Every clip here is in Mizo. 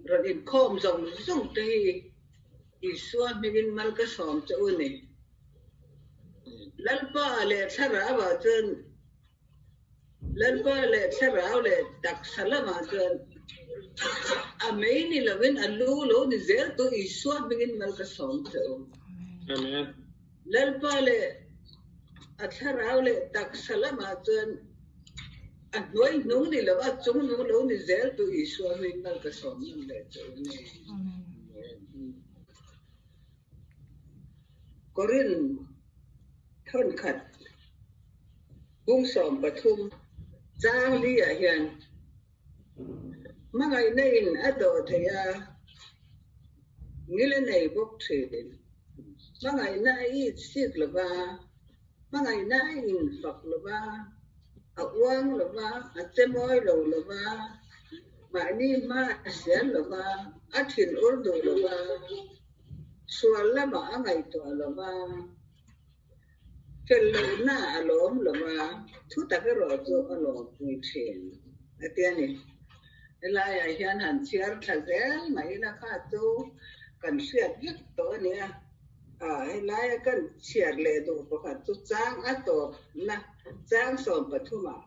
Rawn inkhawm zawng zawng te hi Isua hmingin mal ka sawm che u ni. Lalpa leh Thlarau ah chuan Lalpa leh Thlarau leh taksa lamah chuan a mei ni lovin a lu lo ni zel tu Isua hmingin mal ka sawm che u. Amen. Lalpa leh a Thlarau leh taksa lamah chuan a hnuai hnung ni lova a chung nung lo ni zel tu Isua hmingin mal ka sawm ngam leh che u ni. Amen. Korin thawnkhat Bung 13 chang li ah hian hmangaihna in a dawh theih a, ngil a nei bawk thin. Hmangaihna a it sik lo va, hmangaihna a infak lo va, a uang lo va, a che mawi lo lo va, mahni hma a sial lo va, a thin ur duh lo va, sual lamah a ngaihtuah lo va. Fel lohna a lawm lo va, thu tak erawh chu a lawmpui thin a ti a ni. Helaiah hian han chhiar thla zel mai ila kha chu kan hriat vek tawh a nia. Helaia kan chhiar leh duh pakhat chu chang a tawpna chang 13 ah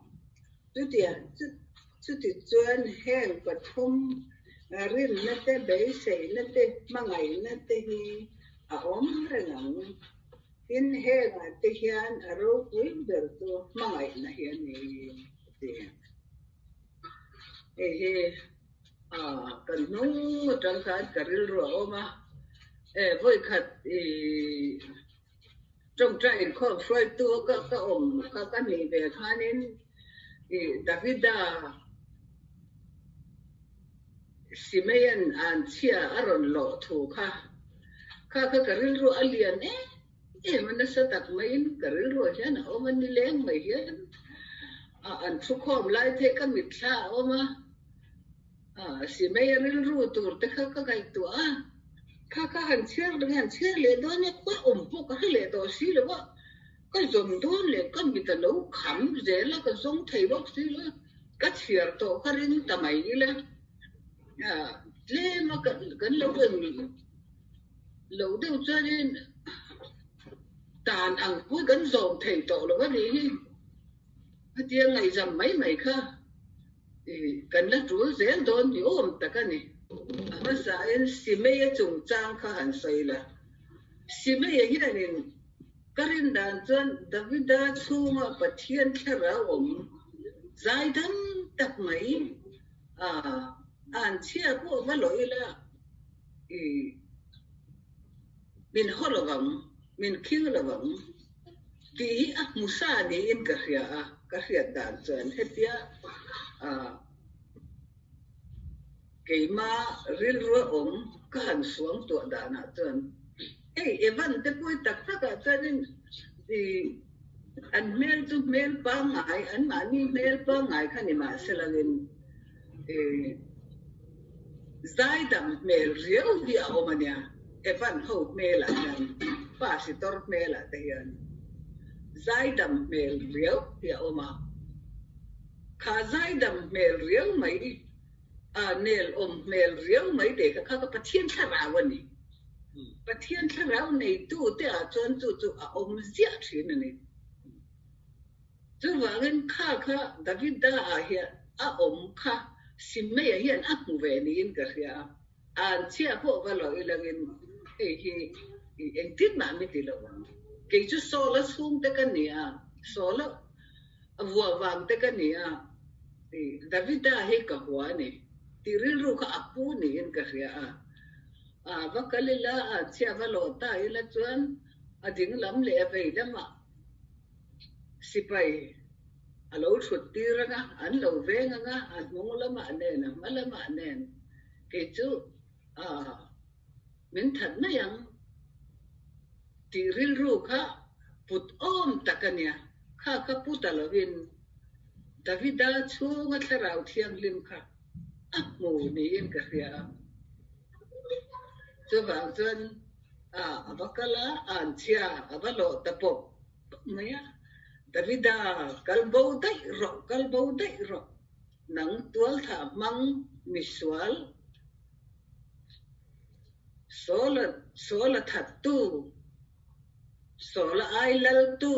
chuti chuan heng pathum rinna te, beiseina te, hmangaihna te hi a awm reng ang. Tin, hengah te hian a ropui ber chu hmangaihna hi a ni a ti. Hei hi kan hnung atang khan ka rilru a awm a, e vawikhat i tawngtai inkhawm hruaitu ka ka awm kha ka nih ve khanin i Davida Simeon an chhia a rawn lawh thu kha kha kha ka rilru a lian em em a, nasa tak maiin ka rilruah hian a awm a, nileng mai hian a an thukhawm lai theih ka mitthla a awm a, Simei a rilru tur te kha ka ngaihtuah a, kha kha han chhiar dang han chhiar leh dawn e, ka awm pawh ka hre leh tawh si lo a, ka zawm dawn leh ka mit a lo kham zel a, ka zawng thei bawk si lo a. Ka chhiar tawh ka ring ta mai ila, tlem a kan lo eng lo deuh chuanin tan ang pawh kan zawm thei tawh lo a nih hi. Hetia ngaihzam mai mai kha kan la tul zel dawn ni awm tak a ni. A hmasain Simeia chungchang kha han sawi la. Simeia hianin Ka rin dan chuan Davida chhunga Pathian thlarau awm zaidam tak mai a an chhia pawh va lo ila i min haw lo vang, min khing lo vang tih hi a hmu sa niin ka hria a, ka hriat dan chuan hetia a Keima rilrua awm ka han suang tuah danah chuan hei Evan te pawh tak takah chuanin i an hmel chu hmel pangngai an mahni hmel pangngai kha ni mahselangin i zaidam hmel riau hi a awm a nia Evan ho hmelah hian Pasitor hmelah te hian zaidam hmel riau hi a awm a kha zaidam hmel riau mai A nel awm hmel riau mai te kha kha ka Pathian thlarau a ni. Pathian thlarau neitu te ah chuan chu chu a awm ziah thin a ni. Chuvangin kha kha Davida ah hian a awm kha Simeia hian a hmu ve niin ka hria a, an chhia pawh va lo ilangin hei hi engtin mah mi ti lo ang. Kei chu Saula chhungte ka ni a, Saula A vuah vang te ka ni a, Davida hi ka hua a ni tih rilru kha a pu niin ka hria a. A va kal ila, a chhia va lawh ta ila chuan a ding lam leh a vei lamah sipai a lo thut tir ang a, an lo veng ang a, a hnung lamah nen, a hma lamah nen kei chu a min that mai ang tih rilru kha put awm tak a nia. Kha ka pu ta lovin Davida chhunga Thlarau Thianghlim kha a hmu niin ka hria a. Chuvang chuan a va kal a, an chhia a va lawh ta pawp pawp mai a. Davida, kal bo daih rawh, kal bo daih rawh, nang tualthah hmang misual. Saula Saula thattu, Saula ai laltu,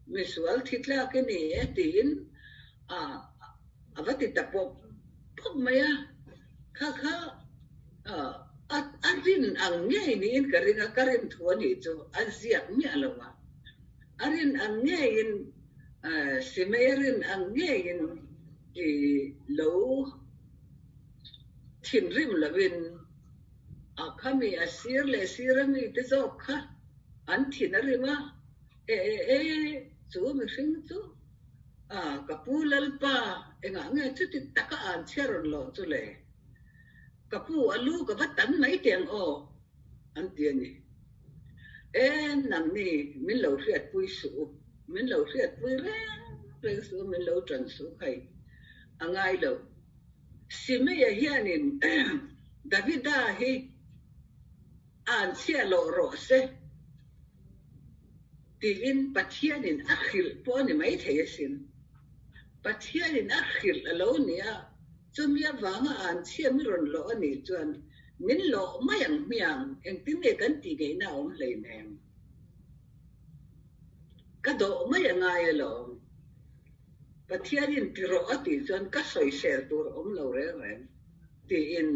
misual thi tlak i ni e tiin a a va ti ta pawp pawp mai a. Kha kha a a rin ang ngei niin ka ring a, ka rin thu a nih chu a ziak miah lo a. A rin ang ngeiin Simei a rin ang ngeiin i lo thinrim lovin a khami a sir leh sir a mite zawk kha an thin a rim a, E e e, chu mihring chu a ka pu Lalpa engah nge chuti taka an chhiar rawn loh chu le? Ka pu a lu ka va tan mai teh ang aw an ti a ni. E nangni min lo hriatpui suh u, min lo hriatpui reng reng suh u, min lo tan suh khai a ngai lo. Simeia hianin Davida hi an chhiah loh rawh se tiin Pathianin a hrilh pawh a ni maithei asin. Pathianin a hrilh a lo ni a, chumi avanga an chhiah mi rawn lawh a nih chuan min lawh mai ang hmiang, engtin nge kan tih ngeihna a awm hleinem. Ka dawh mai a ngai alawm. Pathianin ti rawh a tih chuan ka sawisel tur a awm lo reng reng tiin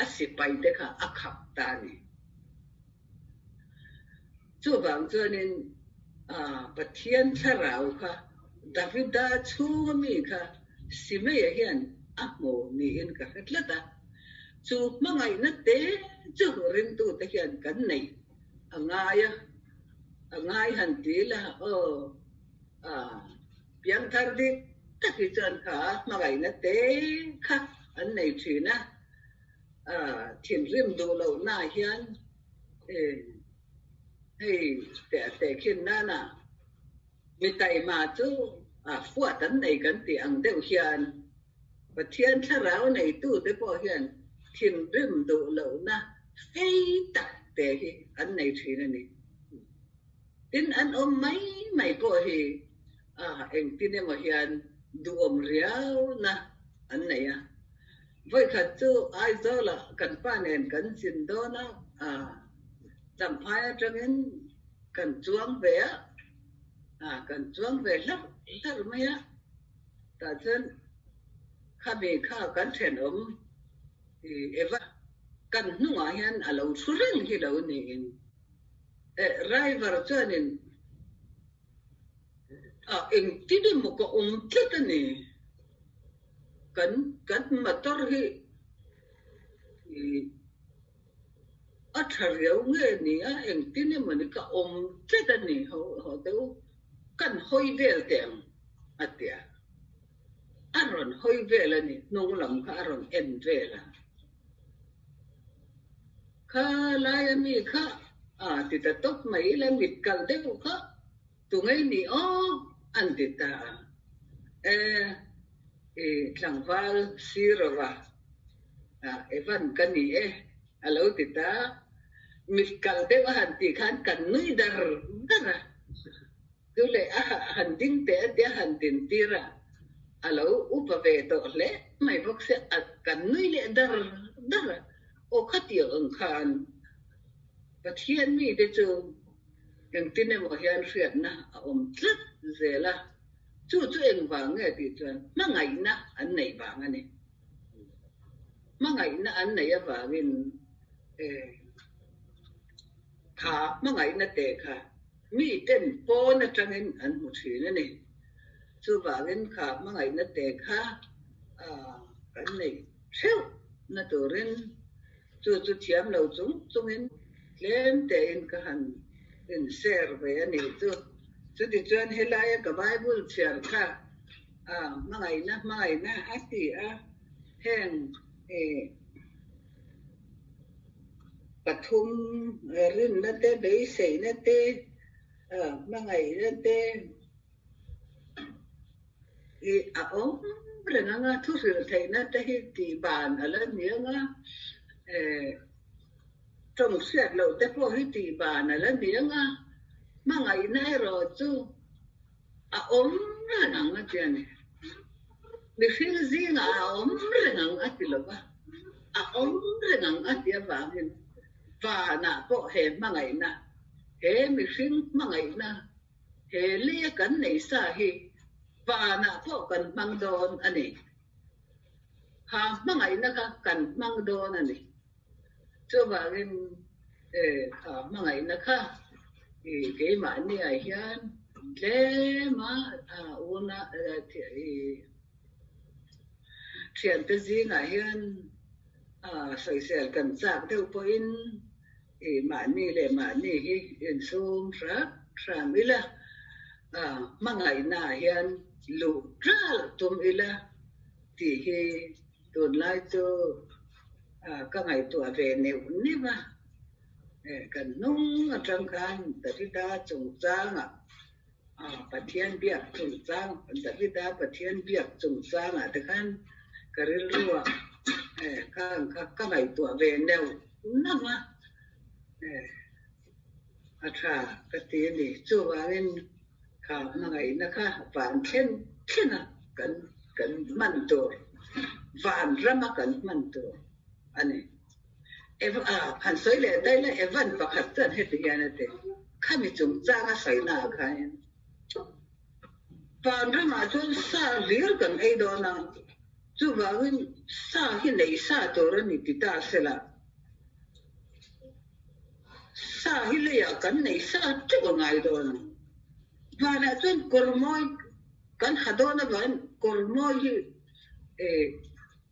a sipai te kha a khap ta a ni. Chuvang chuanin Pathian thlarau kha Davida chhunga mi kha Simeia hian a hmu niin ka hre tlat a. Chu hmangaihna te chu ringtute hian kan neih a ngai a, a ngai han ti la aw. A piangthar dik tak hi chuan kha hmangaihna te kha an nei thin a, a thinrim duh lohna hian hei teh a tehkhin nana mi taima chu a fuat an nei kan tih ang deuh hian Pathian thlarau neitute pawh hian thinrim duh lohna fei tak te hi an nei thin a ni. Tin, an awm mai mai pawh hi a engtin emaw hian duhawm riauna an nei a. Vawikhat chu Aizawlah kan pa nen kan zin dawn a, Champhai atangin kan chuang ve a, kan chuang ve hlarh hlarh mai a. Tah chuan khami kha kan thenawm Eva kan hnungah hian a lo thu reng hi lo niin. Driver chuanin a engtin emaw ka awm tlat a ni. Kan kan motor hi a tha riau nge ni a, engtin emaw ni ka awm tlat a ni ho ho te u, kan hawi vel teh ang a ti a. A rawn hawi vel a ni, hnung lam kha a rawn en vel a. Kha laia mi kha a ti ta tawp mai ila mit kalh deuh kha tu ngei ni aw an ti ta a. E i tlangval Sirova a Evan ka ni e a lo ti ta. Mit kalh deuh a han tih khan kan nui dar dar a. Chu leh a han ding teh a tia han din tir a, a lo upa ve tawh hle mai bawk sia, a kan nui leh dar dar a, aw khatiang ang khan Pathian mite chu engtin emaw hian hriatna a awm tlat zel a, chu chu engvang nge tih chuan hmangaihna an neih vang a ni. Hmangaihna an neih avangin kha hmangaihna te kha miten pawn atangin an hmu thin a ni. Chuvangin kha hmangaihna te kha kan neih theuh na turin chu chu thiam lo chung chungin tlem tein ka han in share ve a nih chu. Chutichuan helaia ka Bible chhiar kha hmangaihna hmangaihna a ti a, heng pathum rinna te, beiseina te, hmangaihna te hi a awm reng ang a, thu hrilh theihna te hi tih ban a la ni ang a, tawng hriat loh te pawh hi tih ban a la ni ang a, hmangaihna erawh chu A awm reng ang a ti a ni. Mihring zingah a awm reng ang a ti lo va, a awm reng ang a ti avangin. Vanah pawh he hmangaihna, he mihring hmangaihna, he leia kan nei sa hi vanah pawh kan hmang dawn a ni. Kha hmangaihna kha kan hmang dawn a ni. Chuvangin kha hmangaihna kha keimahniah hian tlema una thiante zingah hian sawisel kan chak deuh pawhin mahni leh mahni hi insum hram hram ila, hmangaihnaah hian luh ṭal tum ila tih hi tunlai chu ka ngaihtuah ve neuh neuh a. Kan hnung aṭang khan Davida chungchangah Pathian biak chungchang, Davida Pathian biak chungchangah te khan ka rilruah kha ka ngaihtuah ve neuh neuh a, a tha ka ti a ni. Chuvangin kha hmangaihna kha van thlen thlen a kan kan hman tur, van rama kan hman tur a ni. Han sawi leh daih la, Evan pakhat chuan heti hian a ti, Khami chungchanga sawina ah khan vanramah chuan sa hlir kan ei dawn a, chuvangin sa hi nei sa tur a ni ti ta sela, sa hi leiah kan nei sa teuh a ngai dawn a. Vanah chuan kawr mawi kan ha dawn avangin kawr mawi hi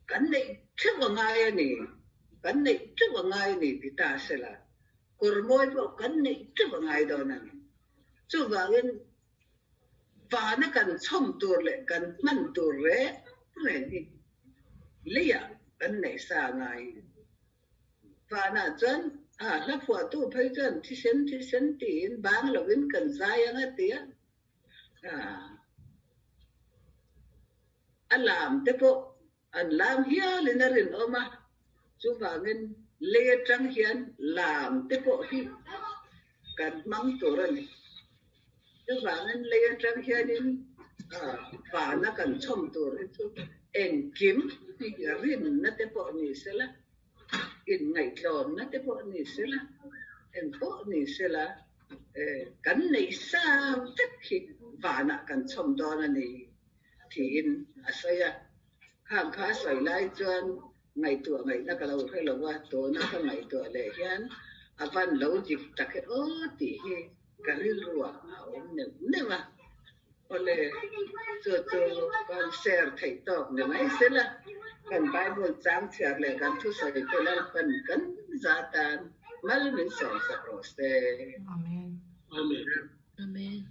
Kan neih theuh a ngai a ni, kan neih theuh a ngai a ni ti ta sela, kawr mawi pawh kan neih theuh a ngai dawn a ni. Chuvangin vana kan chhawm tur leh kan hman tur reng reng hi leiah kan neih sa a ngai. Vanah chuan a hla phuahtu phei chuan thisen thisen tiin bang lovin kan zai ang a ti a. A lam te pawh an lam hialin a rinawm a, chuvangin lei atang hian lam te pawh hi kan hmang tur a ni. Chuvangin lei atang hianin vana kan chhawm tur hi chu engkim hi rinna te pawh ni sela, inngaihtlawmna te pawh ni sela, engpawh ni sela kan neih sa vek hi vanah kan chhawm dawn a ni. Tiin a sawi a. Khang kha a sawi lai chuan ngaihtuah ngaihna ka lo hre lo a, tuna ka ngaihtuah leh hian a van lo dik tak e aw tih hi ka rilruah a awm neuh neuh a. Awle, chu chu kan share theih tawk ni mai sela, kan Bible chang chhiar leh kan thusawi te Lalpan kan za tan mal min sawmsak rawh se. Amen. Amen. Amen.